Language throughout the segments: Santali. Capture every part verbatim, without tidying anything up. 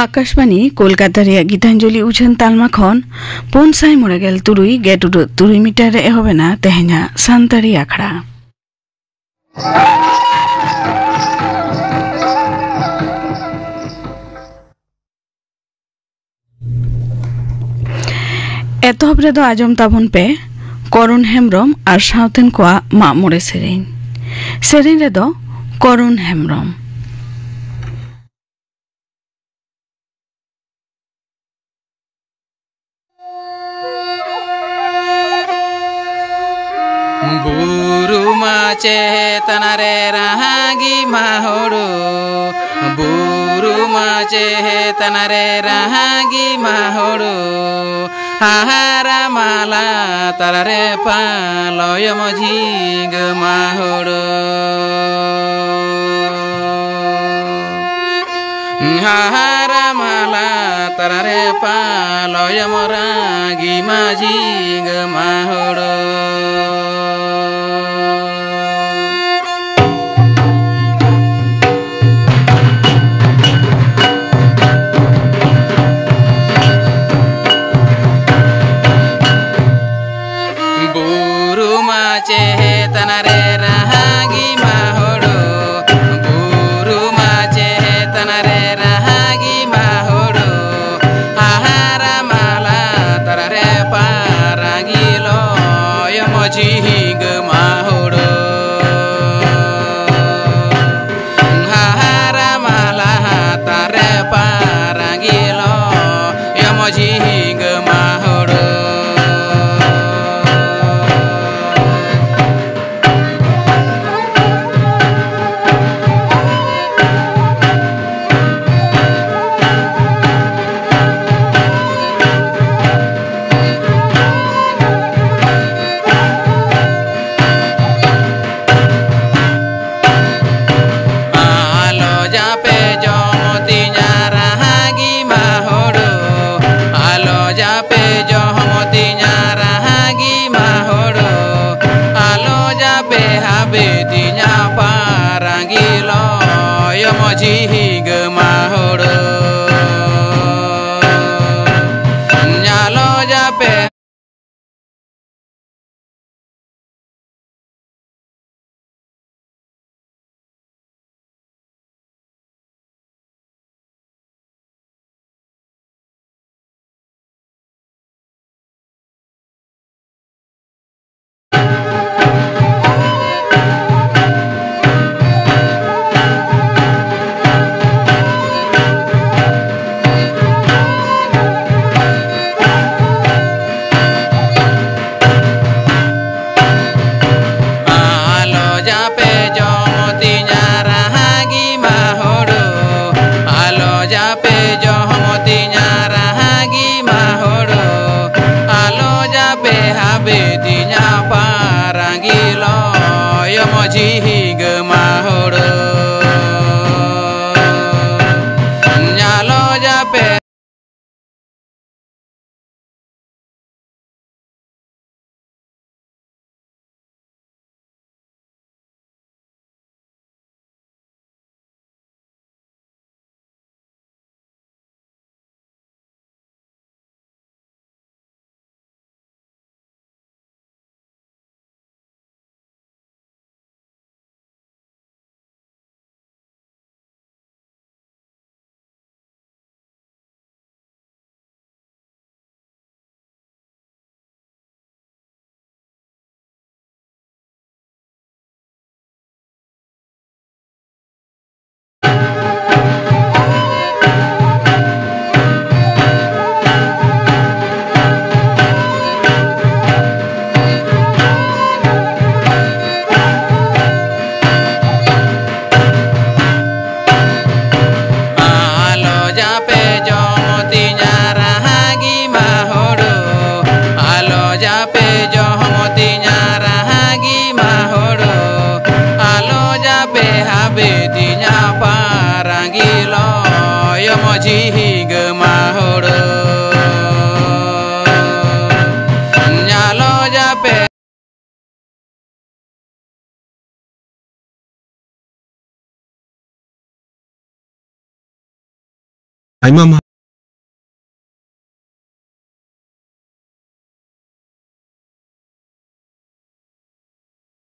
ᱟᱠᱟᱥᱵᱟᱱᱤ ᱠᱳᱞᱠᱟᱛᱟ ᱨᱮᱭᱟᱜ ᱜᱤᱛᱟᱧᱡᱚᱞᱤ ᱩᱪᱷᱟᱹᱱ ᱛᱟᱞᱢᱟ ᱠᱷᱚᱱ ᱯᱩᱱ ᱥᱟᱭ ᱢᱚᱬᱮ ᱜᱮᱞ ᱛᱩᱨᱩᱭ ᱜᱮᱴ ᱩᱰᱟᱹᱜ ᱛᱩᱨᱩᱭ ᱢᱤᱴᱟᱨ ᱨᱮ ᱮᱦᱚᱵ ᱮᱱᱟ ᱛᱮᱦᱮᱧᱟᱜ ᱥᱟᱱᱛᱟᱲᱤ ᱟᱠᱷᱲᱟ᱾ ᱮᱛᱚᱦᱚᱵ ᱨᱮᱫᱚ ᱟᱸᱡᱚᱢ ᱛᱟᱵᱚᱱ ᱯᱮ ᱠᱚᱨᱩᱱ ᱦᱮᱢᱵᱽᱨᱚᱢ ᱟᱨ ᱥᱟᱶᱛᱮᱱ ᱠᱚᱣᱟᱜ ᱢᱟᱜ ᱢᱚᱬᱮ ᱥᱮᱨᱮᱧ᱾ ᱥᱮᱨᱮᱧ ᱨᱮᱫᱚ ᱠᱚᱨᱩᱱ ᱦᱮᱢᱵᱽᱨᱚᱢ᱾ ᱵᱩᱨᱩ ᱢᱟ ᱪᱮᱛᱟᱱ ᱨᱮ ᱨᱟᱦᱟᱜᱤ ᱢᱟ ᱦᱳᱲᱳ, ᱵᱩᱨᱩ ᱢᱟ ᱪᱮᱛᱟᱱ ᱨᱮ ᱨᱟᱦᱟᱜᱤ ᱢᱟ ᱦᱳᱲᱳ, ᱦᱟᱦᱟᱨᱟ ᱢᱟᱞᱟ ᱛᱟᱞᱟᱨᱮ ᱯᱟᱞᱚᱭᱚᱢ ᱡᱷᱤᱸᱜᱟᱹ ᱢᱟ ᱦᱳᱲᱳ᱾ ᱦᱟᱦᱟᱨᱟ ᱢᱟᱞᱟ ᱛᱟᱞᱟᱨᱮ ᱯᱟᱞᱚᱭᱚᱢ ᱨᱟᱜᱤ ᱢᱟ ᱡᱷᱤᱸᱜᱟᱹ ᱢᱟ ᱦᱳᱲᱳ᱾ ᱵᱩᱨᱩ ᱢᱟ ᱪᱮᱛᱟᱱ ᱨᱮ ᱨᱟᱦᱟᱜᱤ ᱢᱟ ᱦᱳᱲᱳ, ᱵᱩᱨᱩ ᱢᱟ ᱪᱮᱛᱟᱱ ᱨᱮ ᱨᱟᱦᱟᱜᱤ ᱢᱟ ᱦᱳᱲᱳ, ᱦᱟᱦᱟᱨᱟ ᱢᱟᱞᱟ ᱛᱟᱞᱟᱨᱮ ᱯᱟᱨᱟᱜᱤ ᱞᱚᱭᱚᱢ ᱟᱭᱢᱟ ᱢᱟᱦᱟ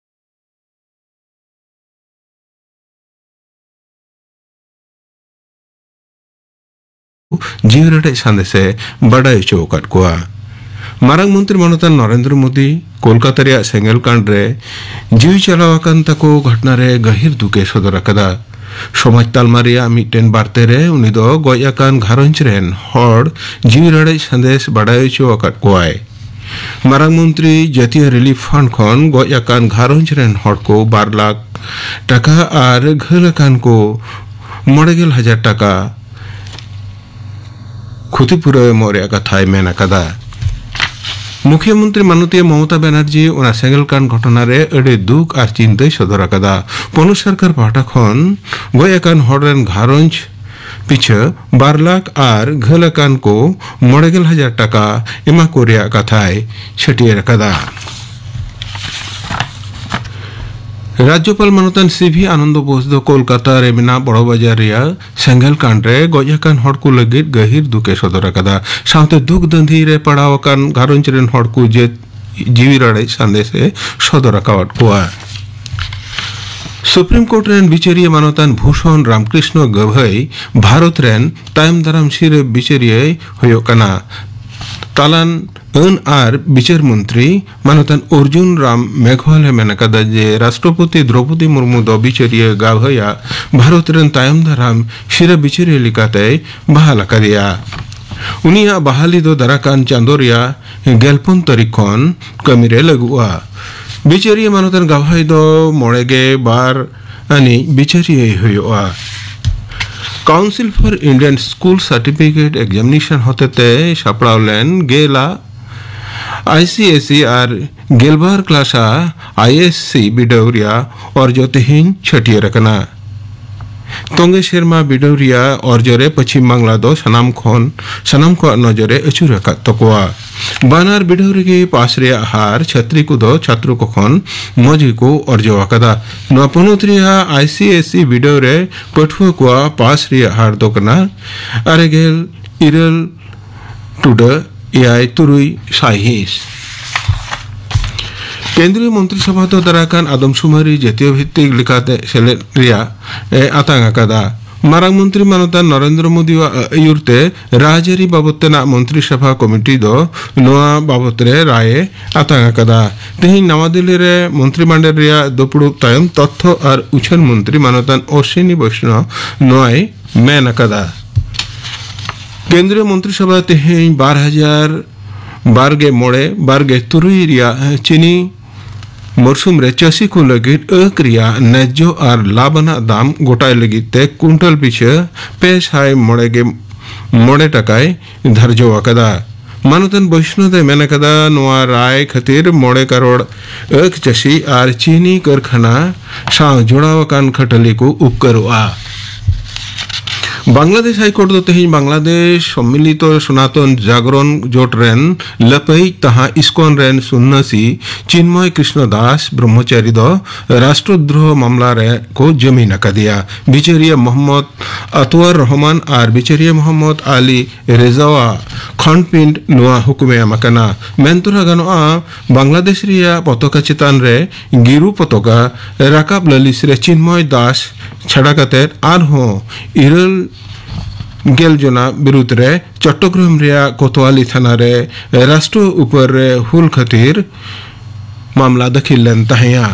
ᱡᱤᱣᱤ ᱨᱟᱲᱮᱡ ᱥᱟᱸᱫᱮᱥ ᱮ ᱵᱟᱰᱟᱭ ᱦᱚᱪᱚ ᱟᱠᱟᱫ ᱠᱚᱣᱟ᱾ ᱢᱟᱨᱟᱝ ᱢᱚᱱᱛᱨᱤ ᱢᱟᱱᱚᱛᱟᱱ ᱱᱚᱨᱮᱱᱫᱨᱚ ᱢᱳᱫᱤ ᱠᱳᱞᱠᱟᱛᱟ ᱨᱮᱭᱟᱜ ᱥᱮᱸᱜᱮᱞ ᱠᱟᱸᱰ ᱨᱮ ᱡᱤᱣᱤ ᱪᱟᱞᱟᱣ ᱟᱠᱟᱱ ᱛᱟᱠᱚ ᱜᱷᱚᱴᱱᱟ ᱨᱮ ᱜᱟᱹᱦᱤᱨ ᱫᱩᱠ ᱮ ᱥᱚᱫᱚᱨ ᱟᱠᱟᱫᱟ᱾ ᱥᱚᱢᱟᱡᱽ ᱛᱟᱞᱢᱟ ᱨᱮᱭᱟᱜ ᱢᱤᱫᱴᱮᱱ ᱵᱟᱨᱛᱮ ᱨᱮ ᱩᱱᱤ ᱫᱚ ᱜᱚᱡ ᱟᱠᱟᱱ ᱜᱷᱟᱨᱚᱸᱡᱽ ᱨᱮᱱ ᱦᱚᱲ ᱡᱤᱣᱤ ᱨᱟᱲᱮᱡ ᱥᱟᱸᱫᱮᱥ ᱵᱟᱰᱟᱭ ᱦᱚᱪᱚ ᱟᱠᱟᱫ ᱠᱚᱣᱟᱭ᱾ ᱢᱟᱨᱟᱝ ᱢᱚᱱᱛᱨᱤ ᱡᱟᱹᱛᱤᱭᱟᱹ ᱨᱤᱞᱤᱯ ᱯᱷᱟᱱᱰ ᱠᱷᱚᱱ ᱜᱚᱡ ᱟᱠᱟᱱ ᱜᱷᱟᱨᱚᱸᱡᱽ ᱨᱮᱱ ᱦᱚᱲ ᱠᱚ ᱵᱟᱨ ᱞᱟᱠᱷ ᱴᱟᱠᱟ ᱟᱨ ᱜᱷᱟᱹᱞ ᱟᱠᱟᱱ ᱠᱚ ᱢᱚᱬᱮ ᱜᱮᱞ ᱦᱟᱡᱟᱨ ᱴᱟᱠᱟ ᱠᱷᱩᱛᱤ ᱯᱩᱨᱟᱹᱣ ᱮᱢᱚᱜ ᱨᱮᱭᱟᱜ ᱠᱟᱛᱷᱟᱭ ᱢᱮᱱ ᱟᱠᱟᱫᱟ᱾ ᱢᱩᱠᱷᱭᱟᱹ ᱢᱚᱱᱛᱨᱤ ᱢᱟᱱᱚᱛᱤᱭᱟᱹ ᱢᱚᱢᱚᱛᱟ ᱵᱟᱱᱟᱨᱡᱤ ᱚᱱᱟ ᱥᱮᱸᱜᱮᱞ ᱠᱟᱸᱰ ᱜᱷᱚᱴᱚᱱᱟ ᱨᱮ ᱟᱹᱰᱤ ᱫᱩᱠ ᱟᱨ ᱪᱤᱱᱛᱟᱹᱭ ᱥᱚᱫᱚᱨ ᱟᱠᱟᱫᱟ᱾ ᱯᱚᱱᱚᱛ ᱥᱚᱨᱠᱟᱨ ᱯᱟᱦᱴᱟ ᱠᱷᱚᱱ ᱜᱚᱡ ᱟᱠᱟᱱ ᱦᱚᱲ ᱨᱮᱱ ᱜᱷᱟᱨᱚᱸᱡᱽ ᱯᱤᱪᱷᱟᱹ ᱵᱟᱨ ᱞᱟᱠᱷ ᱟᱨ ᱜᱷᱟᱹᱞ ᱟᱠᱟᱱ ᱠᱚ ᱢᱚᱬᱮ ᱜᱮᱞ ᱦᱟᱡᱟᱨ ᱴᱟᱠᱟ ᱮᱢᱟ ᱠᱚ ᱨᱮᱭᱟᱜ ᱠᱟᱛᱷᱟᱭ ᱪᱷᱟᱹᱴᱭᱟᱹᱨ ᱟᱠᱟᱫᱟ᱾ ᱨᱟᱡᱽᱡᱚᱯᱟᱞ ᱢᱟᱱᱚᱛᱟᱱ ᱥᱤ ᱵᱷᱤ ᱟᱱᱚᱱᱫᱚ ᱵᱳᱥ ᱫᱚ ᱠᱳᱞᱠᱟᱛᱟ ᱨᱮ ᱢᱮᱱᱟᱜ ᱵᱚᱲᱚ ᱵᱟᱡᱟᱨ ᱨᱮᱭᱟᱜ ᱥᱮᱸᱜᱮᱞ ᱠᱟᱸᱰ ᱨᱮ ᱜᱚᱡ ᱟᱠᱟᱱ ᱦᱚᱲ ᱠᱚ ᱞᱟᱹᱜᱤᱫ ᱜᱟᱹᱦᱤᱨ ᱫᱩᱠ ᱮ ᱥᱚᱫᱚᱨ ᱟᱠᱟᱫᱟ᱾ ᱥᱟᱶᱛᱮ ᱫᱩᱠ ᱫᱟᱹᱱᱫᱷᱤ ᱨᱮ ᱯᱟᱲᱟᱣ ᱟᱠᱟᱱ ᱜᱷᱟᱨᱚᱸᱡᱽ ᱨᱮᱱ ᱦᱚᱲ ᱠᱚ ᱡᱟᱹᱛ ᱡᱤᱣᱤ ᱨᱟᱲᱮᱡ ᱥᱟᱸᱫᱮᱥ ᱮ ᱥᱚᱫᱚᱨ ᱟᱠᱟᱣᱟᱫ ᱠᱚᱣᱟ᱾ ᱥᱩᱯᱨᱤᱢ ᱠᱳᱨᱴ ᱨᱮᱱ ᱵᱤᱪᱟᱹᱨᱤᱭᱟᱹ ᱢᱟᱱᱚᱛᱟᱱ ᱵᱷᱩᱥᱚᱱ ᱨᱟᱢᱠᱨᱤᱥᱱᱚ ᱜᱟᱹᱵᱷᱟᱹᱭ ᱵᱷᱟᱨᱚᱛ ᱨᱮᱱ ᱛᱟᱭᱚᱢ ᱫᱟᱨᱟᱢ ᱥᱤᱨᱟᱹ ᱵᱤᱪᱟᱹᱨᱤᱭᱟᱹᱭ ᱦᱩᱭᱩᱜ ᱠᱟᱱᱟ᱾ ᱛᱟᱞᱟᱱ ᱟᱹᱱ ᱟᱨ ᱵᱤᱪᱟᱹᱨ ᱢᱚᱱᱛᱨᱤ ᱢᱟᱱᱚᱛᱟᱱ ᱚᱨᱡᱩᱱ ᱨᱟᱢ ᱢᱮᱜᱷᱣᱟᱞ ᱮ ᱢᱮᱱ ᱟᱠᱟᱫᱟ ᱡᱮ ᱨᱟᱥᱴᱨᱚᱯᱚᱛᱤ ᱫᱨᱚᱣᱯᱚᱫᱤ ᱢᱩᱨᱢᱩ ᱫᱚ ᱵᱤᱪᱟᱹᱨᱤᱭᱟᱹ ᱜᱟᱵᱷᱟᱹᱭᱟᱜ ᱵᱷᱟᱨᱚᱛ ᱨᱮᱱ ᱛᱟᱭᱚᱢ ᱫᱟᱨᱟᱢ ᱥᱤᱨᱟᱹ ᱵᱤᱪᱟᱹᱨᱤᱭᱟᱹ ᱞᱮᱠᱟᱛᱮᱭ ᱵᱟᱦᱟᱞ ᱟᱠᱟᱫᱮᱭᱟ᱾ ᱩᱱᱤᱭᱟᱜ ᱵᱟᱦᱟᱞᱤ ᱫᱚ ᱫᱟᱨᱟᱠᱟᱱ ᱪᱟᱸᱫᱳ ᱨᱮᱭᱟᱜ ᱜᱮᱞᱯᱩᱱ ᱛᱟᱹᱨᱤᱠᱷ ᱠᱷᱚᱱ ᱠᱟᱹᱢᱤᱨᱮ ᱞᱟᱹᱜᱩᱜᱼᱟ᱾ ᱵᱤᱪᱟᱹᱨᱤᱭᱟᱹ ᱢᱟᱱᱚᱛᱟᱱ ᱜᱟᱵᱷᱟᱭ ᱫᱚ ᱢᱚᱬᱮ ᱜᱮ ᱵᱟᱨ ᱟᱹᱱᱤᱡ ᱵᱤᱪᱟᱹᱨᱤᱭᱟᱹᱭ ᱦᱩᱭᱩᱜᱼᱟ᱾ Council for Indian School Certificate Examination ᱦᱚᱛᱮᱛᱮ ᱥᱟᱯᱲᱟᱣ ᱞᱮᱱ ᱜᱮᱞ ᱟᱜ ᱟᱭ ᱥᱤ ᱮᱥ ᱤ ᱟᱨ ᱜᱮᱞᱵᱟᱨ ᱠᱞᱟᱥ ᱟᱜ ᱟᱭ ᱮᱥ ᱥᱤ ᱵᱤᱰᱟᱹᱣ ᱨᱮᱭᱟᱜ ᱚᱨᱡᱚ ᱛᱮᱦᱮᱧ ᱪᱷᱟᱹᱴᱭᱟᱹᱨ ᱟᱠᱟᱱᱟ᱾ ᱛᱚᱸᱜᱮ ᱥᱮᱨᱢᱟ ᱵᱤᱰᱟᱹᱣ ᱨᱮᱭᱟᱜ ᱚᱨᱡᱚ ᱨᱮ ᱯᱚᱪᱷᱤᱢ ᱵᱟᱝᱞᱟ ᱫᱚ ᱥᱟᱱᱟᱢ ᱠᱷᱚᱱ, ᱥᱟᱱᱟᱢ ᱠᱚᱣᱟᱜ ᱱᱚᱡᱚᱨ ᱮ ᱟᱹᱪᱩᱨ ᱟᱠᱟᱫ ᱛᱟᱠᱚᱣᱟ᱾ ᱵᱟᱱᱟᱨ ᱵᱤᱰᱟᱹᱣ ᱨᱮᱜᱮ ᱯᱟᱥ ᱨᱮᱭᱟᱜ ᱦᱟᱨ ᱪᱷᱟᱹᱛᱨᱤ ᱠᱚᱫᱚ ᱪᱷᱟᱛᱨᱚ ᱠᱚ ᱠᱷᱚᱱ ᱢᱚᱡᱽ ᱜᱮᱠᱚ ᱚᱨᱡᱚ ᱟᱠᱟᱫᱟ᱾ ᱱᱚᱣᱟ ᱯᱚᱱᱚᱛ ᱨᱮᱭᱟᱜ ᱟᱭ ᱥᱤ ᱮᱥ ᱤ ᱵᱤᱰᱟᱹᱣ ᱨᱮ ᱯᱟᱹᱴᱷᱩᱣᱟᱹ ᱠᱚᱣᱟᱜ ᱯᱟᱥ ᱨᱮᱭᱟᱜ ᱦᱟᱨ ᱫᱚ ᱠᱟᱱᱟ ᱟᱨᱮ ᱜᱮᱞ ᱤᱨᱟᱹᱞ ᱴᱩᱰᱟᱹᱜ ᱮᱭᱟᱭ ᱛᱩᱨᱩᱭ ᱥᱟᱭᱦᱤᱸᱥ᱾ ᱠᱮᱱᱫᱨᱤᱭᱚ ᱢᱚᱱᱛᱨᱤ ᱥᱚᱵᱷᱟ ᱫᱚ ᱫᱟᱨᱟᱭ ᱠᱟᱱ ᱟᱫᱚᱢ ᱥᱩᱢᱟᱹᱨᱤ ᱡᱟᱹᱛᱤᱭᱚ ᱵᱷᱤᱛᱛᱤᱠ ᱞᱮᱠᱟᱛᱮ ᱥᱮᱞᱮᱫ ᱨᱮᱭᱟᱜ ᱮ ᱟᱛᱟᱝ ᱟᱠᱟᱫᱟ᱾ ᱢᱟᱨᱟᱝ ᱢᱚᱱᱛᱨᱤ ᱢᱟᱱᱚᱛᱟᱱ ᱱᱚᱨᱮᱱᱫᱨᱚ ᱢᱳᱫᱤᱭᱟᱜ ᱟᱹᱭᱩᱨ ᱛᱮ ᱨᱟᱡᱽᱟᱹᱨᱤ ᱵᱟᱵᱚᱛ ᱛᱮᱱᱟᱜ ᱢᱚᱱᱛᱨᱤ ᱥᱚᱵᱷᱟ ᱠᱚᱢᱤᱴᱤ ᱫᱚ ᱱᱚᱣᱟ ᱵᱟᱵᱚᱛ ᱨᱮ ᱨᱟᱭ ᱮ ᱟᱛᱟᱝ ᱟᱠᱟᱫᱟ᱾ ᱛᱮᱦᱮᱧ ᱱᱟᱣᱟ ᱫᱤᱞᱞᱤ ᱨᱮ ᱢᱚᱱᱛᱨᱤ ᱢᱟᱱᱰᱚᱞ ᱨᱮᱭᱟᱜ ᱫᱩᱯᱲᱩᱵ ᱛᱟᱭᱚᱢ ᱛᱚᱛᱛᱷᱚ ᱟᱨ ᱩᱪᱷᱟᱹᱱ ᱢᱚᱱᱛᱨᱤ ᱢᱟᱱᱚᱛᱟᱱ ᱚᱥᱣᱤᱱᱤ ᱵᱳᱭᱥᱱᱚᱣ ᱱᱚᱣᱟᱭ ᱢᱮᱱ ᱟᱠᱟᱫᱟ᱾ ᱠᱮᱱᱫᱨᱤᱭᱚ ᱢᱚᱱᱛᱨᱤ ᱥᱚᱵᱷᱟ ᱛᱮᱦᱮᱧ ᱵᱟᱨ ᱦᱟᱡᱟᱨ ᱵᱟᱨ ᱜᱮ ᱢᱚᱬᱮ ᱵᱟᱨ ᱜᱮ ᱛᱩᱨᱩᱭ ᱨᱮᱭᱟᱜ ᱪᱤᱱᱤ ᱢᱚᱨᱥᱩᱢ ᱨᱮ ᱪᱟᱹᱥᱤ ᱠᱚ ᱞᱟᱹᱜᱤᱫ ᱟᱹᱠ ᱨᱮᱭᱟᱜ ᱱᱟᱡᱽᱡᱚ ᱟᱨ ᱞᱟᱵᱷ ᱟᱱᱟᱜ ᱫᱟᱢ ᱜᱚᱴᱟᱭ ᱞᱟᱹᱜᱤᱫ ᱛᱮ ᱠᱩᱱᱴᱟᱞ ᱯᱤᱪᱷᱟᱹ ᱯᱮ ᱥᱟᱭ ᱢᱚᱬᱮ ᱜᱮ ᱢᱚᱬᱮ ᱴᱟᱠᱟᱭ ᱫᱷᱟᱨᱡᱚ ᱟᱠᱟᱫᱟ᱾ ᱢᱟᱱᱚᱛᱟᱱ ᱵᱳᱭᱥᱱᱚ ᱫᱚᱭ ᱢᱮᱱ ᱟᱠᱟᱫᱟ, ᱱᱚᱣᱟ ᱨᱟᱭ ᱠᱷᱟᱹᱛᱤᱨ ᱢᱚᱬᱮ ᱠᱟᱨᱳᱲ ᱟᱹᱠ ᱪᱟᱹᱥᱤ ᱟᱨ ᱪᱤᱱᱤ ᱠᱟᱹᱨᱠᱷᱟᱱᱟ ᱥᱟᱶ ᱡᱚᱲᱟᱣ ᱟᱠᱟᱱ ᱠᱷᱟᱹᱴᱟᱹᱞᱤ ᱠᱚ ᱩᱯᱠᱟᱹᱨᱚᱜᱼᱟ᱾ ᱵᱟᱝᱞᱟᱫᱮᱥ ᱦᱟᱭᱠᱳᱨᱴ ᱫᱚ ᱛᱮᱦᱮᱧ ᱵᱟᱝᱞᱟᱫᱮᱥ ᱥᱚᱢᱢᱤᱞᱤᱛᱚ ᱥᱚᱱᱟᱛᱚᱱ ᱡᱟᱜᱽᱨᱚᱱ ᱡᱳᱴ ᱨᱮᱱ ᱞᱟᱹᱯᱟᱹᱭᱤᱡ ᱛᱟᱦᱟᱸ ᱤᱥᱠᱚᱱ ᱨᱮᱱ ᱥᱚᱱᱱᱟᱥᱤ ᱪᱤᱱᱢᱚᱭ ᱠᱨᱤᱥᱱᱚ ᱫᱟᱥ ᱵᱨᱚᱦᱢᱚᱪᱟᱨᱤ ᱫᱚ ᱨᱟᱥᱴᱨᱚᱫᱨᱳᱦ ᱢᱟᱢᱞᱟ ᱨᱮ ᱠᱚ ᱡᱟᱹᱢᱤᱱ ᱟᱠᱟᱫᱮᱭᱟ᱾ ᱵᱤᱪᱟᱹᱨᱤᱭᱟᱹ ᱢᱚᱦᱚᱢᱢᱚᱫᱽ ᱟᱛᱣᱟᱨ ᱨᱚᱦᱢᱟᱱ ᱟᱨ ᱵᱤᱪᱟᱹᱨᱤᱭᱟᱹ ᱢᱚᱦᱚᱢᱢᱚᱫᱽ ᱟᱞᱤ ᱨᱮᱡᱟᱣᱟ ᱠᱷᱚᱸᱰᱯᱤᱸᱰ ᱱᱚᱣᱟ ᱦᱩᱠᱩᱢᱮ ᱮᱢ ᱟᱠᱟᱱᱟ᱾ ᱢᱮᱱ ᱛᱚᱨᱟ ᱜᱟᱱᱚᱜᱼᱟ, ᱵᱟᱝᱞᱟᱫᱮᱥ ᱨᱮᱭᱟᱜ ᱯᱚᱛᱚᱠᱟ ᱪᱮᱛᱟᱱ ᱨᱮ ᱜᱤᱨᱩ ᱯᱚᱛᱚᱠᱟ ᱨᱟᱠᱟᱵ ᱞᱟᱹᱞᱤᱥ ᱨᱮ ᱪᱤᱱᱢᱚᱭ ᱫᱟᱥ ᱪᱷᱟᱰᱟ ᱠᱟᱛᱮ ᱟᱨᱦᱚᱸ ᱤᱨᱟᱹᱞ ᱜᱮᱞ ᱡᱚᱱᱟ ᱵᱤᱨᱩᱫᱽ ᱨᱮ ᱪᱚᱴᱴᱚᱜᱨᱟᱢ ᱨᱮᱭᱟᱜ ᱠᱳᱛᱣᱟᱞᱤ ᱛᱷᱟᱱᱟ ᱨᱮ ᱨᱟᱥᱴᱨᱚ ᱩᱯᱚᱨ ᱨᱮ ᱦᱩᱞ ᱠᱷᱟᱹᱛᱤᱨ ᱢᱟᱢᱞᱟ ᱫᱟᱹᱠᱷᱤᱞ ᱞᱮᱱ ᱛᱟᱦᱮᱸᱭᱟ᱾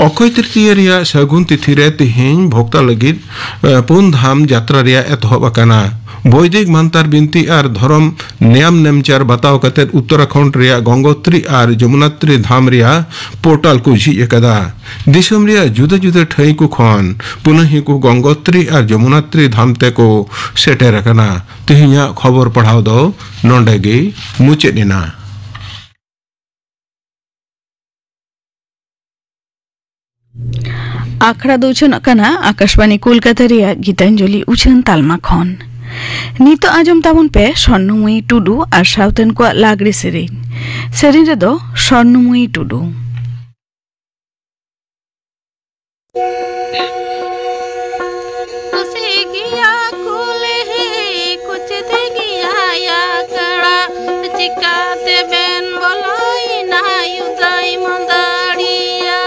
ᱚᱠᱠᱷᱚᱭ ᱛᱨᱤᱛᱤᱭᱟ ᱨᱮᱭᱟᱜ ᱥᱟᱹᱜᱩᱱ ᱛᱤᱛᱷᱤ ᱨᱮ ᱛᱮᱦᱮᱧ ᱵᱷᱚᱠᱛᱟ ᱞᱟᱹᱜᱤᱫ, ᱮ, ᱯᱩᱱ ᱫᱷᱟᱢ ᱡᱟᱛᱨᱟ ᱨᱮᱭᱟᱜ ᱮᱛᱚᱦᱚᱵ ᱟᱠᱟᱱᱟ᱾ ᱵᱳᱭᱫᱤᱠ ᱢᱟᱱᱛᱟᱨ ᱵᱤᱱᱛᱤ ᱟᱨ ᱫᱷᱚᱨᱚᱢ ᱱᱮᱭᱟᱢ ᱱᱮᱢᱪᱟᱨ ᱵᱟᱛᱟᱣ ᱠᱟᱛᱮ ᱩᱛᱛᱚᱨᱟᱠᱷᱚᱸᱰ ᱨᱮᱭᱟᱜ ᱜᱚᱝᱜᱳᱛᱨᱤ ᱟᱨ ᱡᱚᱢᱩᱱᱟᱛᱨᱤ ᱫᱷᱟᱢ ᱨᱮᱭᱟᱜ ᱯᱳᱨᱴᱟᱞ ᱠᱚ ᱡᱷᱤᱡ ᱟᱠᱟᱫᱟ᱾ ᱫᱤᱥᱚᱢ ᱨᱮᱭᱟᱜ ᱡᱩᱫᱟᱹ ᱡᱩᱫᱟᱹ ᱴᱷᱟᱹᱭ ᱠᱚ ᱠᱷᱚᱱ ᱯᱩᱱᱟᱹᱦᱤ ᱠᱚ ᱜᱚᱝᱜᱳᱛᱨᱤ ᱟᱨ ᱡᱚᱢᱩᱱᱟᱛᱨᱤ ᱫᱷᱟᱢ ᱛᱮᱠᱚ ᱥᱮᱴᱮᱨ ᱟᱠᱟᱱᱟ᱾ ᱛᱮᱦᱮᱧᱟᱜ ᱠᱷᱚᱵᱚᱨ ᱯᱟᱲᱦᱟᱣ ᱫᱚ ᱱᱚᱰᱮ ᱜᱮ ᱢᱩᱪᱟᱹᱫ ᱮᱱᱟ᱾ ᱟᱠᱷᱲᱟ ᱫᱚ ᱩᱪᱷᱟᱹᱱᱚᱜ ᱠᱟᱱᱟ ᱟᱠᱟᱥᱵᱟᱱᱤ ᱠᱳᱞᱠᱟᱛᱟ ᱨᱮᱭᱟᱜ ᱜᱤᱛᱟᱧᱡᱚᱞᱤ ᱩᱪᱷᱟᱹᱱ ᱛᱟᱞᱢᱟ ᱠᱷᱚᱱ᱾ ᱱᱤᱛᱚᱜ ᱟᱸᱡᱚᱢ ᱛᱟᱵᱚᱱ ᱯᱮ ᱥᱚᱨᱱᱚᱢᱚᱭᱤ ᱴᱩᱰᱩ ᱟᱨ ᱥᱟᱶᱛᱮᱱ ᱠᱚᱣᱟᱜ ᱞᱟᱜᱽᱲᱮ ᱥᱮᱨᱮᱧ᱾ ᱥᱮᱨᱮᱧ ᱨᱮᱫᱚ ᱥᱚᱨᱱᱚᱢᱚᱭᱤ ᱴᱩᱰᱩ᱾ ᱠᱩᱥᱤ ᱜᱮᱭᱟ ᱠᱩᱞᱦᱤ, ᱠᱩᱪᱫᱤ ᱜᱮᱭᱟ ᱟᱠᱷᱲᱟ, ᱪᱤᱠᱟᱛᱮ ᱵᱮᱱ ᱵᱚᱞᱚᱭᱮᱱᱟ ᱭᱩᱫᱟᱹᱭ ᱢᱚᱱᱫᱟᱲᱤᱭᱟ?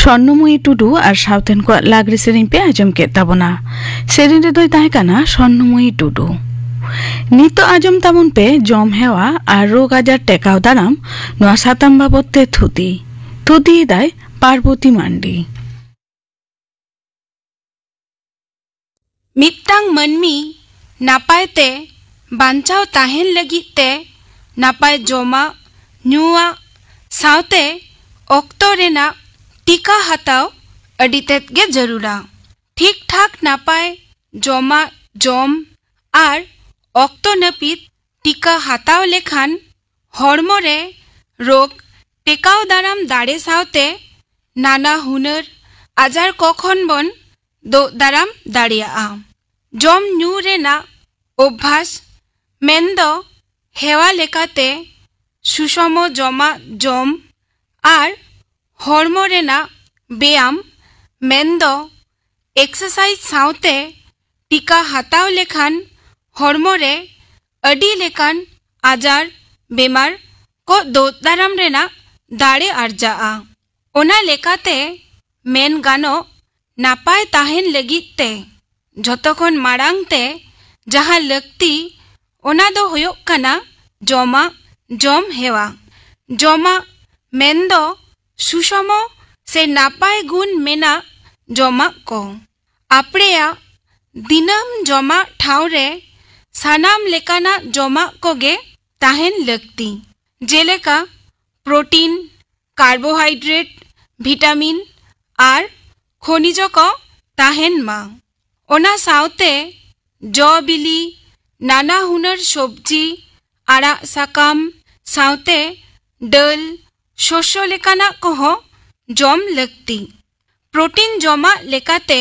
ᱥᱚᱨᱱᱚᱢᱚᱭᱤ ᱴᱩᱰᱩ ᱟᱨ ᱥᱟᱶᱛᱮᱱ ᱠᱚᱣᱟᱜ ᱞᱟᱜᱽᱲᱮ ᱥᱮᱨᱮᱧ ᱯᱮ ᱟᱸᱡᱚᱢ ᱠᱮᱫ ᱛᱟᱵᱚᱱᱟ᱾ ᱥᱮᱨᱮᱧ ᱨᱮᱫᱚᱭ ᱛᱟᱦᱮᱸ ᱠᱟᱱᱟ ᱥᱚᱨᱱᱚᱢᱚᱭᱤ ᱴᱩᱰᱩ᱾ ᱱᱤᱛᱚᱜ ᱟᱸᱡᱚᱢ ᱛᱟᱵᱚᱱ ᱯᱮ ᱡᱚᱢ ᱦᱮᱣᱟ ᱟᱨ ᱨᱳᱜᱽ ᱟᱡᱟᱨ ᱴᱮᱠᱟᱣ ᱫᱟᱨᱟᱢ, ᱱᱚᱣᱟ ᱥᱟᱛᱟᱢ ᱵᱟᱵᱚᱛ ᱛᱮ ᱛᱷᱩᱛᱤ᱾ ᱛᱷᱩᱛᱤᱭᱮᱫᱟᱭ ᱯᱟᱨᱵᱚᱛᱤ ᱢᱟᱱᱰᱤ᱾ ᱢᱤᱫᱴᱟᱝ ᱢᱟᱹᱱᱢᱤ ᱱᱟᱯᱟᱭ ᱛᱮ ᱵᱟᱧᱪᱟᱣ ᱛᱟᱦᱮᱱ ᱞᱟᱹᱜᱤᱫ ᱛᱮ ᱱᱟᱯᱟᱭ ᱡᱚᱢᱟᱜ, ᱧᱩᱣᱟᱜ ᱥᱟᱶᱛᱮ ᱚᱠᱛᱚ ᱨᱮᱱᱟᱜ ᱴᱤᱠᱟ ᱦᱟᱛᱟᱣ ᱟᱹᱰᱤ ᱛᱮᱫ ᱜᱮ ᱡᱟᱹᱨᱩᱲᱟ᱾ ᱴᱷᱤᱠ ᱴᱷᱟᱠ ᱱᱟᱯᱟᱭ ᱡᱚᱢᱟᱜ ᱡᱚᱢ ᱟᱨ ᱚᱠᱛᱚ ᱱᱟᱹᱯᱤᱛ ᱴᱤᱠᱟ ᱦᱟᱛᱟᱣ ᱞᱮᱠᱷᱟᱱ ᱦᱚᱲᱢᱚ ᱨᱮ ᱨᱳᱜᱽ ᱴᱮᱠᱟᱣ ᱫᱟᱨᱟᱢ ᱫᱟᱲᱮ ᱥᱟᱶᱛᱮ ᱱᱟᱱᱟ ᱦᱩᱱᱟᱹᱨ ᱟᱡᱟᱨ ᱠᱚ ᱠᱷᱚᱱ ᱵᱚᱱ ᱫᱳᱜ ᱫᱟᱨᱟᱢ ᱫᱟᱲᱮᱭᱟᱜᱼᱟ᱾ ᱡᱚᱢ ᱧᱩ ᱨᱮᱱᱟᱜ ᱚᱵᱵᱷᱟᱥ ᱢᱮᱱᱫᱚ ᱦᱮᱣᱟ ᱞᱮᱠᱟᱛᱮ ᱥᱩᱥᱚᱢᱚ ᱡᱚᱢᱟᱜ ᱡᱚᱢ ᱟᱨ ᱦᱚᱲᱢᱚ ᱨᱮᱱᱟᱜ ᱵᱮᱭᱟᱢ ᱢᱮᱱᱫᱚ ᱮᱠᱥᱟᱨᱥᱟᱭᱤᱡᱽ ᱥᱟᱶᱛᱮ ᱴᱤᱠᱟ ᱦᱟᱛᱟᱣ ᱞᱮᱠᱷᱟᱱ ᱦᱚᱲᱢᱚ ᱨᱮ ᱟᱹᱰᱤ ᱞᱮᱠᱟᱱ ᱟᱡᱟᱨ ᱵᱮᱢᱟᱨ ᱠᱚ ᱫᱳᱜ ᱫᱟᱨᱟᱢ ᱨᱮᱱᱟᱜ ᱫᱟᱲᱮ ᱟᱨᱡᱟᱜᱼᱟ᱾ ᱚᱱᱟ ᱞᱮᱠᱟᱛᱮ ᱢᱮᱱ ᱜᱟᱱᱚᱜ, ᱱᱟᱯᱟᱭ ᱛᱟᱦᱮᱱ ᱞᱟᱹᱜᱤᱫ ᱛᱮ ᱡᱷᱚᱛᱚ ᱠᱷᱚᱱ ᱢᱟᱲᱟᱝ ᱛᱮ ᱡᱟᱦᱟᱸ ᱞᱟᱹᱠᱛᱤ, ᱚᱱᱟ ᱫᱚ ᱦᱩᱭᱩᱜ ᱠᱟᱱᱟ ᱡᱚᱢᱟᱜ ᱡᱚᱢ ᱦᱮᱣᱟ᱾ ᱡᱚᱢᱟᱜ ᱢᱮᱱᱫᱚ ᱥᱩᱥᱚᱢᱚ ᱥᱮ ᱱᱟᱯᱟᱭ ᱜᱩᱱ ᱢᱮᱱᱟᱜ ᱡᱚᱢᱟᱜ ᱠᱚ᱾ ᱟᱯᱲᱮᱭᱟᱜ ᱫᱤᱱᱟᱹᱢ ᱡᱚᱢᱟᱜ ᱴᱷᱟᱶ ᱨᱮ ᱥᱟᱱᱟᱢ ᱞᱮᱠᱟᱱᱟᱜ ᱡᱚᱢᱟᱜ ᱠᱚᱜᱮ ᱛᱟᱦᱮᱱ ᱞᱟᱹᱠᱛᱤ, ᱡᱮᱞᱮᱠᱟ ᱯᱨᱳᱴᱤᱱ, ᱠᱟᱨᱵᱳᱦᱟᱭᱰᱨᱮᱴ, ᱵᱷᱤᱴᱟᱢᱤᱱ ᱟᱨ ᱠᱷᱚᱱᱤᱡᱚ ᱠᱚ ᱛᱟᱦᱮᱱ ᱢᱟ᱾ ᱚᱱᱟ ᱥᱟᱶᱛᱮ ᱡᱚ ᱵᱤᱞᱤ, ᱱᱟᱱᱟ ᱦᱩᱱᱟᱹᱨ ᱥᱚᱵᱽᱡᱤ, ᱟᱲᱟᱜ ᱥᱟᱠᱟᱢ ᱥᱟᱶᱛᱮ ᱰᱟᱹᱞ, ᱥᱚᱥᱭᱚ ᱞᱮᱠᱟᱱᱟᱜ ᱠᱚᱦᱚᱸ ᱡᱚᱢ ᱞᱟᱹᱠᱛᱤ᱾ ᱯᱨᱳᱴᱤᱱ ᱡᱚᱢᱟᱜ ᱞᱮᱠᱟᱛᱮ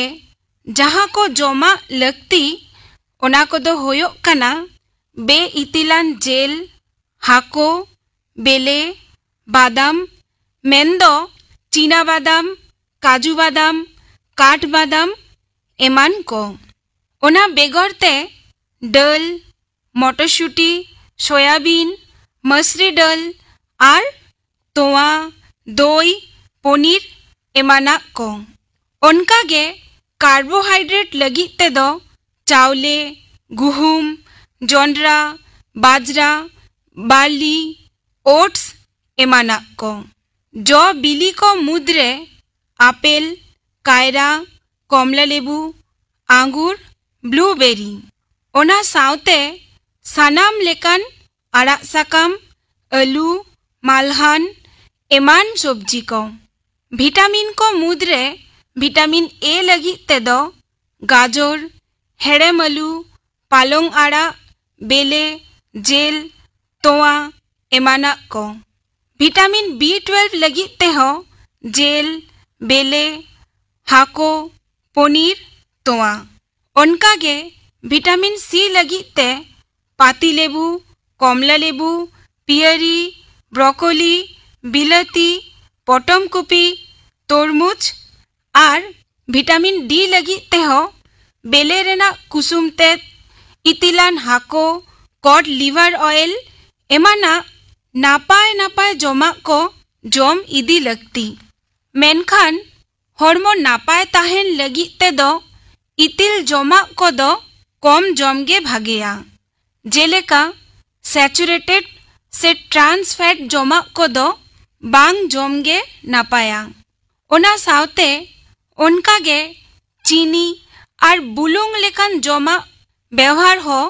ᱡᱟᱦᱟᱸ ᱠᱚ ᱡᱚᱢᱟᱜ ᱞᱟᱹᱠᱛᱤ, ᱚᱱᱟ ᱠᱚᱫᱚ ᱦᱩᱭᱩᱜ ᱠᱟᱱᱟ ᱵᱮᱼᱤᱛᱤᱞᱟᱱ ᱡᱮᱞ, ᱦᱟᱹᱠᱩ, ᱵᱮᱞᱮ, ᱵᱟᱫᱟᱢ, ᱢᱮᱱᱫᱚ ᱪᱤᱱᱟ ᱵᱟᱫᱟᱢ, ᱠᱟᱡᱩ ᱵᱟᱫᱟᱢ, ᱠᱟᱴ ᱵᱟᱫᱟᱢ ᱮᱢᱟᱱ ᱠᱚ᱾ ᱚᱱᱟ ᱵᱮᱜᱚᱨ ᱛᱮ ᱰᱟᱹᱞ, ᱢᱚᱴᱚᱨᱥᱩᱴᱤ, ᱥᱚᱭᱟᱵᱤᱱ, ᱢᱟᱹᱥᱨᱤ ᱰᱟᱹᱞ ᱟᱨ ᱛᱚᱣᱟ, ᱫᱳᱭ, ᱯᱚᱱᱤᱨ ᱮᱢᱟᱱᱟᱜ ᱠᱚ᱾ ᱚᱱᱠᱟᱜᱮ ᱠᱟᱨᱵᱳᱦᱟᱭᱰᱨᱮᱴ ᱞᱟᱹᱜᱤᱫ ᱛᱮᱫᱚ ᱪᱟᱣᱞᱮ, ᱜᱩᱦᱩᱢ, ᱡᱚᱱᱰᱨᱟ, ᱵᱟᱡᱽᱨᱟ, ᱵᱟᱨᱞᱤ, ᱳᱴᱥ ᱮᱢᱟᱱᱟᱜ ᱠᱚ᱾ ᱡᱚ ᱵᱤᱞᱤ ᱠᱚ ᱢᱩᱫᱽᱨᱮ ᱟᱯᱮᱞ, ᱠᱟᱭᱨᱟ, ᱠᱚᱢᱞᱟ ᱞᱮᱵᱩ, ᱟᱸᱜᱩᱨ, ᱵᱞᱩᱵᱮᱨᱤ᱾ ᱚᱱᱟ ᱥᱟᱶᱛᱮ ᱥᱟᱱᱟᱢ ᱞᱮᱠᱟᱱ ᱟᱲᱟᱜ ᱥᱟᱠᱟᱢ, ᱟᱹᱞᱩ, ᱢᱟᱞᱦᱟᱱ ᱮᱢᱟᱱ ᱥᱚᱵᱽᱡᱤ ᱠᱚ᱾ ᱵᱷᱤᱴᱟᱢᱤᱱ ᱠᱚ ᱢᱩᱫᱽᱨᱮ ᱵᱷᱤᱴᱟᱢᱤᱱ ᱮ ᱞᱟᱹᱜᱤᱫ ᱛᱮᱫᱚ ᱜᱟᱡᱚᱨ, ᱦᱮᱲᱮᱢ ᱟᱹᱞᱩ, ᱯᱟᱞᱚᱝ ᱟᱲᱟᱜ, ᱵᱮᱞᱮ, ᱡᱮᱞ, ᱛᱚᱣᱟ ᱮᱢᱟᱱᱟᱜ ᱠᱚ᱾ ᱵᱷᱤᱴᱟᱢᱤᱱ ᱵᱤ ᱴᱩᱭᱮᱞᱵᱷ ᱞᱟᱹᱜᱤᱫ ᱛᱮᱦᱚᱸ ᱡᱮᱞ, ᱵᱮᱞᱮ, ᱦᱟᱠᱳ, ᱯᱚᱱᱤᱨ, ᱛᱚᱣᱟ᱾ ᱚᱱᱠᱟᱜᱮ ᱵᱷᱤᱴᱟᱢᱤᱱ ᱥᱤ ᱞᱟᱹᱜᱤᱫ ᱛᱮ ᱯᱟᱹᱛᱤ ᱞᱮᱵᱩ, ᱠᱚᱢᱞᱟ ᱞᱮᱵᱩ, ᱯᱤᱭᱟᱹᱨᱤ, ᱵᱨᱚᱠᱳᱞᱤ, ᱵᱤᱞᱟᱹᱛᱤ, ᱯᱚᱴᱚᱢ ᱠᱚᱯᱤ, ᱛᱚᱨᱢᱩᱡᱽ ᱟᱨ ᱵᱷᱤᱴᱟᱢᱤᱱ ᱰᱤ ᱞᱟᱹᱜᱤᱫ ᱛᱮᱦᱚᱸ ᱵᱮᱞᱮ ᱨᱮᱱᱟᱜ ᱠᱩᱥᱩᱢ ᱛᱮᱫ, ᱤᱛᱤᱞᱟᱱ ᱦᱟᱠᱳ, ᱠᱚᱰ ᱞᱤᱵᱷᱟᱨ ᱚᱭᱮᱞ ᱮᱢᱟᱱᱟᱜ ᱱᱟᱯᱟᱭ ᱱᱟᱯᱟᱭ ᱡᱚᱢᱟᱜ ᱠᱚ ᱡᱚᱢ ᱤᱫᱤ ᱞᱟᱹᱠᱛᱤ᱾ ᱢᱮᱱᱠᱷᱟᱱ ᱦᱚᱲᱢᱚ ᱱᱟᱯᱟᱭ ᱛᱟᱦᱮᱱ ᱞᱟᱹᱜᱤᱫ ᱛᱮᱫᱚ ᱤᱛᱤᱞ ᱡᱚᱢᱟᱜ ᱠᱚᱫᱚ ᱠᱚᱢ ᱡᱚᱢ ᱜᱮ ᱵᱷᱟᱜᱮᱭᱟ᱾ ᱡᱮᱞᱮᱠᱟ ᱥᱮᱪᱩᱨᱮᱴᱮᱰ ᱥᱮ ᱴᱨᱟᱱᱥ ᱯᱷᱮᱴ ᱡᱚᱢᱟᱜ ᱠᱚᱫᱚ ᱵᱟᱝ ᱡᱚᱢ ᱜᱮ ᱱᱟᱯᱟᱭᱟ᱾ ᱚᱱᱟ ᱥᱟᱶᱛᱮ ᱚᱱᱠᱟᱜᱮ ᱪᱤᱱᱤ ᱟᱨ ᱵᱩᱞᱩᱝ ᱞᱮᱠᱟᱱ ᱡᱚᱢᱟᱜ ᱵᱮᱣᱦᱟᱨ ᱦᱚᱸ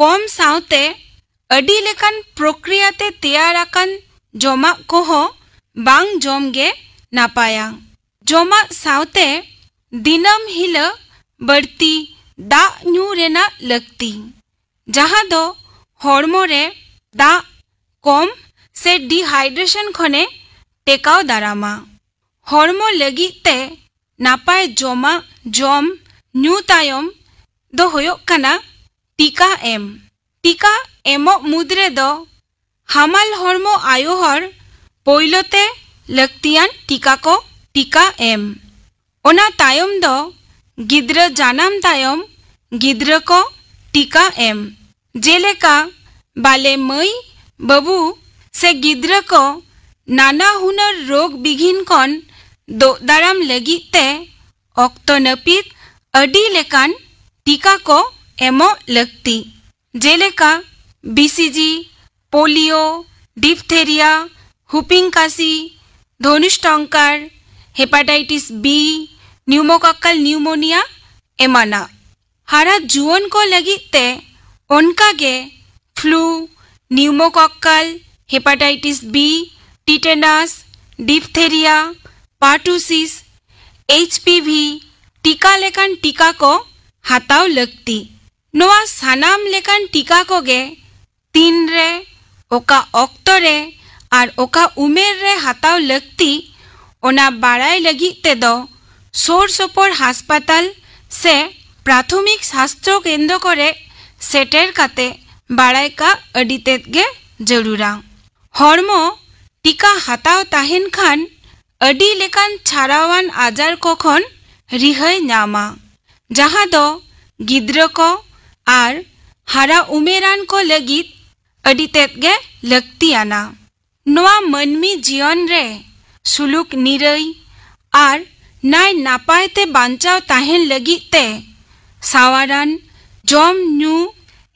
ᱠᱚᱢ ᱥᱟᱶᱛᱮ ᱟᱹᱰᱤ ᱞᱮᱠᱟᱱ ᱯᱨᱚᱠᱨᱤᱭᱟ ᱛᱮ ᱛᱮᱭᱟᱨ ᱟᱠᱟᱱ ᱡᱚᱢᱟᱜ ᱠᱚᱦᱚᱸ ᱵᱟᱝ ᱡᱚᱢ ᱜᱮ ᱱᱟᱯᱟᱭᱟ᱾ ᱡᱚᱢᱟᱜ ᱥᱟᱶᱛᱮ ᱫᱤᱱᱟᱹᱢ ᱦᱤᱞᱟᱹᱜ ᱵᱟᱹᱲᱛᱤ ᱫᱟᱜ ᱧᱩ ᱨᱮᱱᱟᱜ ᱞᱟᱹᱠᱛᱤ, ᱡᱟᱦᱟᱸ ᱫᱚ ᱦᱚᱲᱢᱚ ᱨᱮ ᱫᱟᱜ ᱠᱚᱢ ᱥᱮ ᱰᱤᱦᱟᱭᱰᱨᱮᱥᱚᱱ ᱠᱷᱚᱱᱮ ᱴᱮᱠᱟᱣ ᱫᱟᱨᱟᱢᱟ᱾ ᱦᱚᱲᱢᱚ ᱞᱟᱹᱜᱤᱫ ᱛᱮ ᱱᱟᱯᱟᱭ ᱡᱚᱢᱟᱜ ᱡᱚᱢ ᱧᱩ ᱛᱟᱭᱚᱢ ᱫᱚ ᱦᱩᱭᱩᱜ ᱠᱟᱱᱟ ᱴᱤᱠᱟ ᱮᱢ᱾ ᱴᱤᱠᱟ ᱮᱢᱚᱜ ᱢᱩᱫᱽ ᱨᱮᱫᱚ ᱦᱟᱢᱟᱞ ᱦᱚᱲᱢᱚ ᱟᱭᱳ ᱦᱚᱲ ᱯᱳᱭᱞᱳ ᱛᱮ ᱞᱟᱹᱠᱛᱤᱭᱟᱱ ᱴᱤᱠᱟ ᱠᱚ ᱴᱤᱠᱟ ᱮᱢ᱾ ᱚᱱᱟ ᱛᱟᱭᱚᱢ ᱫᱚ ᱜᱤᱫᱽᱨᱟᱹ ᱡᱟᱱᱟᱢ ᱛᱟᱭᱚᱢ ᱜᱤᱫᱽᱨᱟᱹ ᱠᱚ ᱴᱤᱠᱟ ᱮᱢ᱾ ᱡᱮᱞᱮᱠᱟ ᱵᱟᱞᱮ ᱢᱟᱹᱭ, ᱵᱟᱹᱵᱩ ᱥᱮ ᱜᱤᱫᱽᱨᱟᱹ ᱠᱚ ᱱᱟᱱᱟ ᱦᱩᱱᱟᱹᱨ ᱨᱳᱜᱽ ᱵᱤᱜᱷᱤᱱ ᱠᱷᱚᱱ ᱫᱳᱜ ᱫᱟᱨᱟᱢ ᱞᱟᱹᱜᱤᱫ ᱛᱮ ᱚᱠᱛᱚ ᱱᱟᱹᱯᱤᱛ ᱟᱹᱰᱤ ᱞᱮᱠᱟᱱ ᱴᱤᱠᱟ ᱠᱚ ᱮᱢᱚᱜ ᱞᱟᱹᱠᱛᱤ, ᱡᱮᱞᱮᱠᱟ ᱵᱤᱥᱤᱡᱤ, ᱯᱳᱞᱤᱭᱳ, ᱰᱤᱯᱛᱷᱮᱨᱤᱭᱟ, ᱦᱩᱯᱤᱝ ᱠᱟᱥᱤ, ᱫᱷᱚᱱᱩᱥ ᱴᱚᱝᱠᱟᱨ, ᱦᱮᱯᱟᱴᱟᱭᱴᱤᱥ ᱵᱤ, ᱱᱤᱭᱩᱢᱳᱠᱚᱠᱟᱞ ᱱᱤᱭᱩᱢᱳᱱᱤᱭᱟ ᱮᱢᱟᱱᱟᱜ᱾ ᱦᱟᱨᱟ ᱡᱩᱣᱟᱹᱱ ᱠᱚ ᱞᱟᱹᱜᱤᱫ ᱛᱮ ᱚᱱᱠᱟ ᱜᱮ ᱯᱷᱞᱩ, ᱱᱤᱭᱩᱢᱳᱠᱚᱠᱟᱞ ᱦᱮᱯᱟᱴᱟᱭᱴᱤᱥ ᱵᱤ, ᱴᱤᱴᱮᱱᱟᱥ, ᱰᱤᱯᱛᱷᱮᱨᱤᱭᱟ, ᱯᱟᱨᱴᱩᱥᱤᱥ, ᱮᱭᱤᱪ ᱯᱤ ᱵᱷᱤ ᱴᱤᱠᱟ ᱞᱮᱠᱟᱱ ᱴᱤᱠᱟ ᱠᱚ ᱦᱟᱛᱟᱣ ᱞᱟᱹᱠᱛᱤ᱾ ᱱᱚᱣᱟ ᱥᱟᱱᱟᱢ ᱞᱮᱠᱟᱱ ᱴᱤᱠᱟ ᱠᱚᱜᱮ ᱛᱤᱱᱨᱮ, ᱚᱠᱟ ᱚᱠᱛᱚ ᱨᱮ ᱟᱨ ᱚᱠᱟ ᱩᱢᱮᱨ ᱨᱮ ᱦᱟᱛᱟᱣ ᱞᱟᱹᱠᱛᱤ, ᱚᱱᱟ ᱵᱟᱲᱟᱭ ᱞᱟᱹᱜᱤᱫ ᱛᱮᱫᱚ ᱥᱳᱨ ᱥᱳᱯᱳᱨ ᱦᱟᱥᱯᱟᱛᱟᱞ ᱥᱮ ᱯᱨᱟᱛᱷᱚᱢᱤᱠ ᱥᱟᱥᱛᱷᱚ ᱠᱮᱱᱫᱨᱚ ᱠᱚᱨᱮ ᱥᱮᱴᱮᱨ ᱠᱟᱛᱮ ᱵᱟᱲᱟᱭ ᱠᱟᱜ ᱟᱹᱰᱤ ᱛᱮᱫ ᱜᱮ ᱡᱟᱹᱨᱩᱲᱟ᱾ ᱦᱚᱲᱢᱚ ᱴᱤᱠᱟ ᱦᱟᱛᱟᱣ ᱛᱟᱦᱮᱱ ᱠᱷᱟᱱ ᱟᱹᱰᱤ ᱞᱮᱠᱟᱱ ᱪᱷᱟᱨᱟᱣᱟᱱ ᱟᱡᱟᱨ ᱠᱚ ᱠᱷᱚᱱ ᱨᱤᱦᱟᱹᱭ ᱧᱟᱢᱟ, ᱡᱟᱦᱟᱸ ᱫᱚ ᱜᱤᱫᱽᱨᱟᱹ ᱠᱚ ᱟᱨ ᱦᱟᱨᱟ ᱩᱢᱮᱨᱟᱱ ᱠᱚ ᱞᱟᱹᱜᱤᱫ ᱟᱹᱰᱤ ᱛᱮᱫ ᱜᱮ ᱞᱟᱹᱠᱛᱤᱭᱟᱱᱟ᱾ ᱱᱚᱣᱟ ᱢᱟᱹᱱᱢᱤ ᱡᱤᱭᱚᱱ ᱨᱮ ᱥᱩᱞᱩᱠ ᱱᱤᱨᱟᱹᱭ ᱟᱨ ᱱᱟᱭ ᱱᱟᱯᱟᱭ ᱛᱮ ᱵᱟᱧᱪᱟᱣ ᱛᱟᱦᱮᱱ ᱞᱟᱹᱜᱤᱫ ᱛᱮ ᱥᱟᱶᱟᱨᱟᱱ ᱡᱚᱢ ᱧᱩ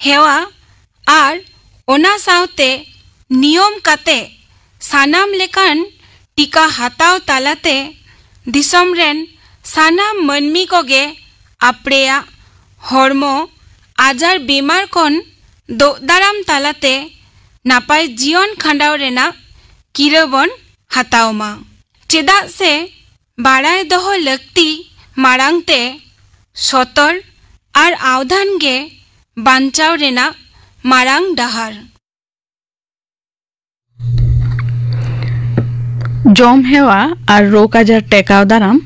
ᱦᱮᱣᱟ ᱟᱨ ᱚᱱᱟ ᱥᱟᱶᱛᱮ ᱱᱤᱭᱚᱢ ᱠᱟᱛᱮ ᱥᱟᱱᱟᱢ ᱞᱮᱠᱟᱱ ᱴᱤᱠᱟ ᱦᱟᱛᱟᱣ ᱛᱟᱞᱟᱛᱮ ᱫᱤᱥᱚᱢ ᱨᱮᱱ ᱥᱟᱱᱟᱢ ᱢᱟᱹᱱᱢᱤ ᱠᱚᱜᱮ ᱟᱯᱲᱮᱭᱟᱜ ᱦᱚᱲᱢᱚ ᱟᱡᱟᱨ ᱵᱤᱢᱟᱨ ᱠᱷᱚᱱ ᱫᱳᱜ ᱫᱟᱨᱟᱢ ᱛᱟᱞᱟᱛᱮ ᱱᱟᱯᱟᱭ ᱡᱤᱭᱚᱱ ᱠᱷᱟᱸᱰᱟᱣ ᱨᱮᱱᱟᱜ ᱠᱤᱨᱟᱹ ᱵᱚᱱ ᱦᱟᱛᱟᱣ ᱢᱟ᱾ ᱪᱮᱫᱟᱜ ᱥᱮ ᱵᱟᱲᱟᱭ ᱫᱚᱦᱚ ᱞᱟᱹᱠᱛᱤ ᱢᱟᱲᱟᱝ ᱛᱮ ᱥᱚᱛᱚᱨ ᱟᱨ ᱟᱣᱫᱷᱟᱱ ᱜᱮ ᱵᱟᱧᱪᱟᱣ ᱨᱮᱱᱟᱜ ᱢᱟᱨᱟᱝ ᱰᱟᱦᱟᱨ᱾ ᱡᱚᱢ ᱦᱮᱣᱟ ᱟᱨ ᱨᱳᱜᱽ ᱟᱡᱟᱨ ᱴᱮᱠᱟᱣ ᱫᱟᱨᱟᱢ,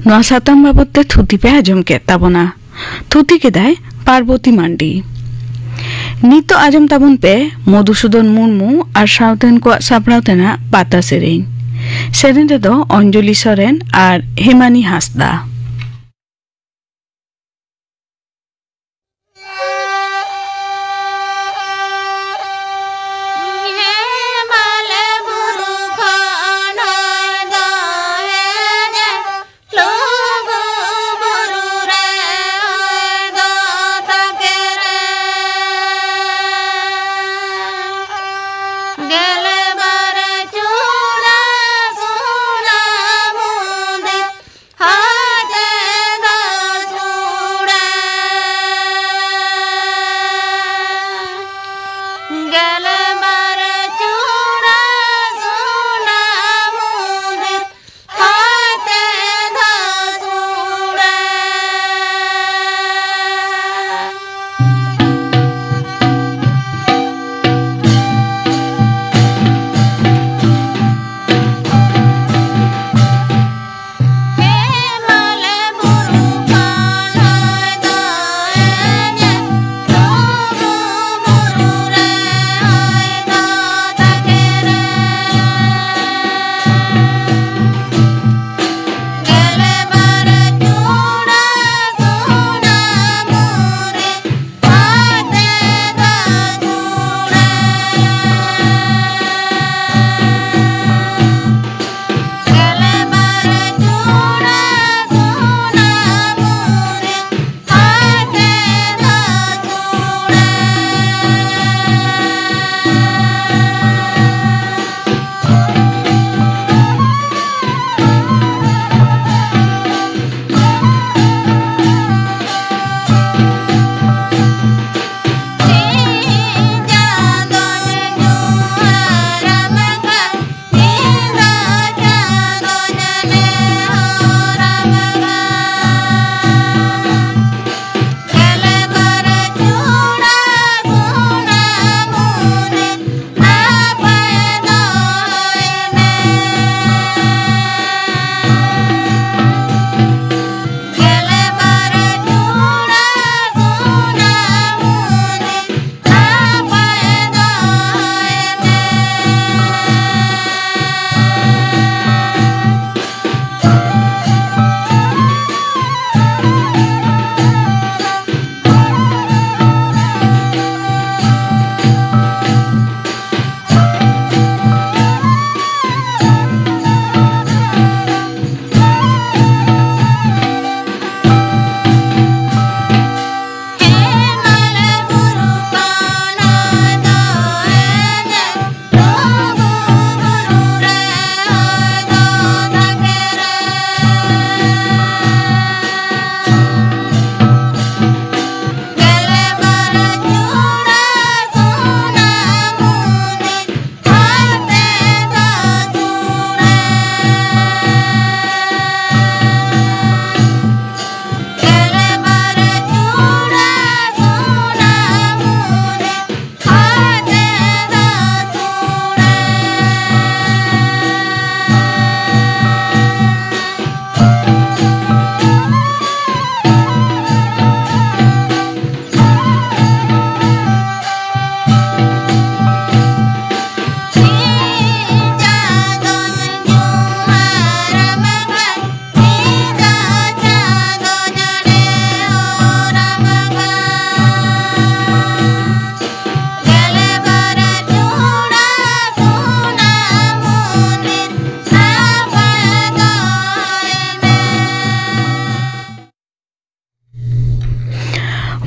ᱱᱚᱣᱟ ᱥᱟᱛᱟᱢ ᱵᱟᱵᱚᱛ ᱛᱮ ᱛᱷᱩᱛᱤ ᱯᱮ ᱟᱸᱡᱚᱢ ᱠᱮᱫ ᱛᱟᱵᱚᱱᱟ᱾ ᱛᱷᱩᱛᱤ ᱠᱮᱫᱟᱭ ᱯᱟᱨᱵᱚᱛᱤ ᱢᱟᱱᱰᱤ᱾ ᱱᱤᱛᱚᱜ ᱟᱸᱡᱚᱢ ᱛᱟᱵᱚᱱ ᱯᱮ ᱢᱚᱫᱷᱩᱥᱩᱫᱚᱱ ᱢᱩᱨᱢᱩ ᱟᱨ ᱥᱟᱶᱛᱮᱱ ᱠᱚᱣᱟᱜ ᱥᱟᱯᱲᱟᱣ ᱛᱮᱱᱟᱜ ᱯᱟᱛᱟ ᱥᱮᱨᱮᱧ᱾ ᱥᱮᱨᱮᱧ ᱨᱮᱫᱚ ᱚᱧᱡᱚᱞᱤ ᱥᱚᱨᱮᱱ ᱟᱨ ᱦᱮᱢᱟᱱᱤ ᱦᱟᱸᱥᱫᱟ᱾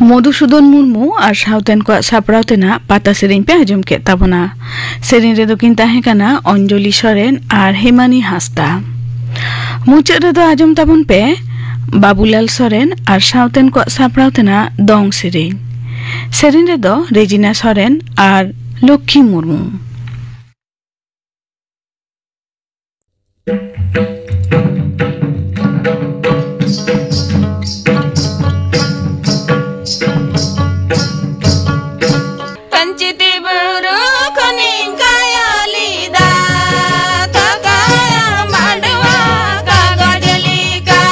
ᱢᱚᱫᱷᱩᱥᱩᱫᱚᱱ ᱢᱩᱨᱢᱩ ᱟᱨ ᱥᱟᱶᱛᱮᱱ ᱠᱚᱣᱟᱜ ᱥᱟᱯᱲᱟᱣ ᱛᱮᱱᱟᱜ ᱯᱟᱛᱟ ᱥᱮᱨᱮᱧ ᱯᱮ ᱟᱸᱡᱚᱢ ᱠᱮᱫ ᱛᱟᱵᱚᱱᱟ᱾ ᱥᱮᱨᱮᱧ ᱨᱮᱫᱚ ᱠᱤᱱ ᱛᱟᱦᱮᱸ ᱠᱟᱱᱟ ᱚᱧᱡᱚᱞᱤ ᱥᱚᱨᱮᱱ ᱟᱨ ᱦᱮᱢᱟᱱᱤ ᱦᱟᱸᱥᱫᱟ᱾ ᱢᱩᱪᱟᱹᱫ ᱨᱮᱫᱚ ᱟᱸᱡᱚᱢ ᱛᱟᱵᱚᱱ ᱯᱮ ᱵᱟᱵᱩᱞᱟᱞ ᱥᱚᱨᱮᱱ ᱟᱨ ᱥᱟᱶᱛᱮᱱ ᱠᱚᱣᱟᱜ ᱥᱟᱯᱲᱟᱣ ᱛᱮᱱᱟᱜ ᱫᱚᱝ ᱥᱮᱨᱮᱧ᱾ ᱥᱮᱨᱮᱧ ᱨᱮᱫᱚ ᱨᱮᱡᱤᱱᱟ ᱥᱚᱨᱮᱱ ᱟᱨ ᱞᱚᱠᱠᱷᱤ ᱢᱩᱨᱢᱩ᱾ ᱯᱟᱧᱪᱤᱛᱤ ᱵᱩᱨᱩ ᱠᱷᱚᱱᱤᱧ ᱠᱟᱭᱟ ᱞᱮᱫᱟ, ᱠᱟᱠᱟᱭᱟ ᱢᱟᱰᱣᱟ ᱠᱟᱜᱚᱡᱽ ᱞᱮᱠᱟ᱾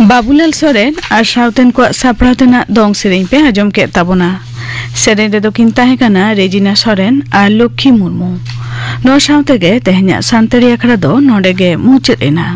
ᱵᱟᱵᱩᱞᱟᱞ ᱥᱚᱨᱮᱱ ᱟᱨ ᱥᱟᱶᱛᱮᱱ ᱠᱚᱣᱟᱜ ᱥᱟᱯᱲᱟᱣ ᱛᱮᱱᱟᱜ ᱫᱚᱝ ᱥᱮᱨᱮᱧ ᱯᱮ ᱟᱸᱡᱚᱢ ᱠᱮᱫ ᱛᱟᱵᱚᱱᱟ᱾ ᱥᱮᱨᱮᱧ ᱨᱮᱫᱚ ᱠᱤᱱ ᱛᱟᱦᱮᱸ ᱠᱟᱱᱟ ᱨᱮᱡᱤᱱᱟ ᱥᱚᱨᱮᱱ ᱟᱨ ᱞᱚᱠᱠᱷᱤ ᱢᱩᱨᱢᱩ᱾ ᱱᱚᱣᱟ ᱥᱟᱶ ᱛᱮᱜᱮ ᱛᱮᱦᱮᱧᱟᱜ ᱥᱟᱱᱛᱟᱲᱤ ᱟᱠᱷᱲᱟ ᱫᱚ ᱱᱚᱰᱮ ᱜᱮ ᱢᱩᱪᱟᱹᱫ ᱮᱱᱟ᱾